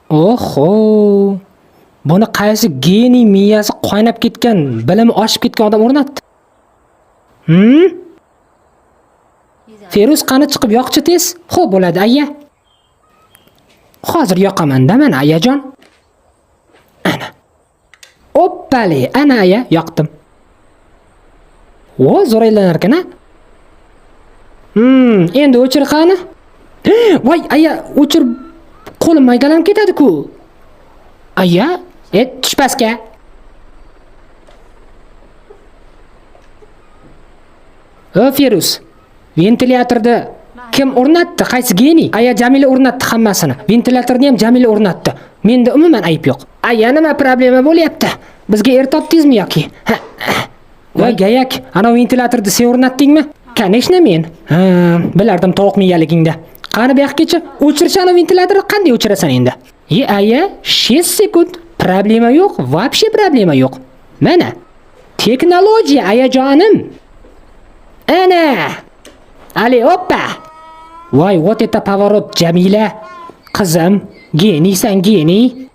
Oho! Buni qaysi geniy miyasi qaynab ketgan, bilimi oshib ketgan odam o'rnatdi? Hmm? Feruz qani chiqib yoqchi tez? Xo'p bo'ladi, aya. Hozir yoqaman-da mana ayajon. Ana. Oppali, ana aya, yoqdim. Vo, zo'r aylanar ekan a? Endi o'chir qani? Voy, aya, o'chir qo'lim maydalanib ketadi-ku. Aya, tush pastga. O Feruz, ventilyatorni kim o'rnatdi? Qaysi geniy? Aya Jamila o'rnatdi hammasini. Ventilyatorni ham Jamila o'rnatdi. Menda umuman ayb yo'q. Aya nima problema bo'lyapti? Bizga er topdingizmi yoki? Ha. Voy gayak, ana ventilyatorni sen o'rnatdingmi? Конечно men. Ha, bilardim tovuq miyaligingda. Qani bu yoqqacha o'chirchi ana ventilyatorni qanday o'chirasan endi? Ye aya, 6 sekund. Problema yo'q, вообще problema yo'q. Mana. Texnologiya ayajonim. Ana. Ali oppa. Voy, вот это поворот, Jamila. Qizim, geniysan, geniy.